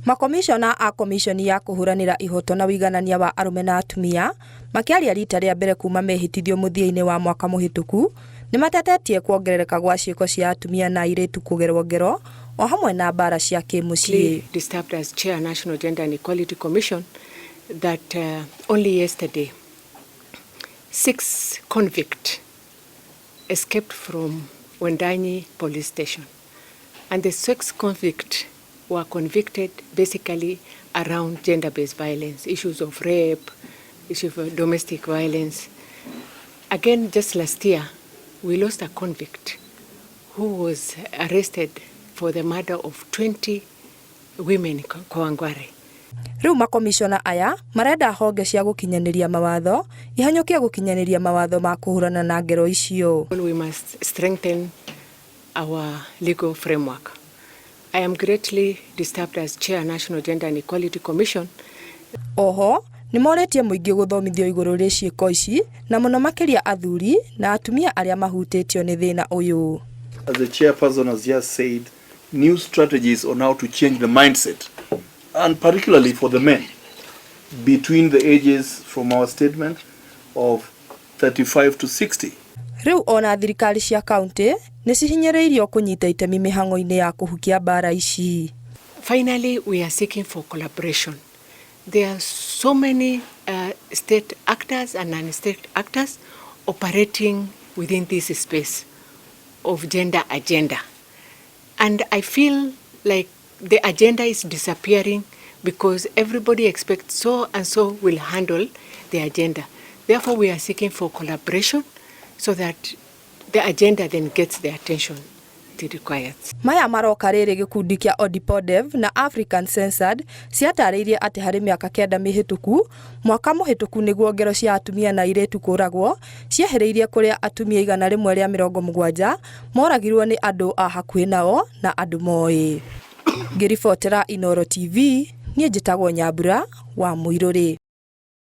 Makomishona a komishoni ya kũhũranĩra ihoto na ũiganania wa arũme na atumia makĩaria rita rĩa mbere kuma mehĩtithio mũthia-inĩ wa mwaka mũhĩtũku nĩ matetetie kuongerereka gwa ciĩko cia atumia na airĩtu kũgerwo ngero o hamwe na mbara cia kĩmũciĩ. Disturbed as chair National Gender and Equality Commission that only yesterday 6 convict escaped from Wundanyi police station, and the 6 convict were convicted basically around gender-based violence, issues of rape, issues of domestic violence. Again, just last year, we lost a convict who was arrested for the murder of 20 women in Kawangware. Rĩu makomishona aya marenda honge cia gũkinyanĩria mawatho ihanyũkie gũkinyanĩria mawatho ma kũhũrana na ngero icio. We must strengthen our legal framework. I am greatly disturbed as chair National Gender and Equality Commission. Oho nĩ morĩtie mũingĩ gũthomithio igũrũ rĩ ciĩko ici na mũno makĩria athuri na atumia arĩa mahutĩtio nĩ thĩna ũyũ. As the chairperson has just said, new strategies on how to change the mindset, and particularly for the men between the ages from our statement of 35 to 60. Rĩu ona thirikari cia kaunti nĩ cihinyĩrĩirio kũnyita itemi mĩhang'o-inĩ ya kũhukia mbara ici. Finally, we are seeking for collaboration. There are so many state actors and non-state actors operating within this space of gender agenda. And I feel like the agenda is disappearing because everybody expects so and so will handle the agenda. Therefore, we are seeking for collaboration so that the agenda then gets the attention it requires. Maya maroka rĩrĩ gĩkundi kĩa Odipodev na African Censored ciatarĩirie atĩ harĩ mĩaka 9 mĩhĩtũku, mwaka mũhĩtũku nĩguo ngero cia atumia na airĩtu kũragwo ciehĩrĩirie kũrĩa atumia 170 moragirwo nĩ andũ a hakuhĩ nao na andũ moĩ. Ngĩribotera Inooro TV, niĩ njĩtagwo Nyambura wa Mũirũrĩ.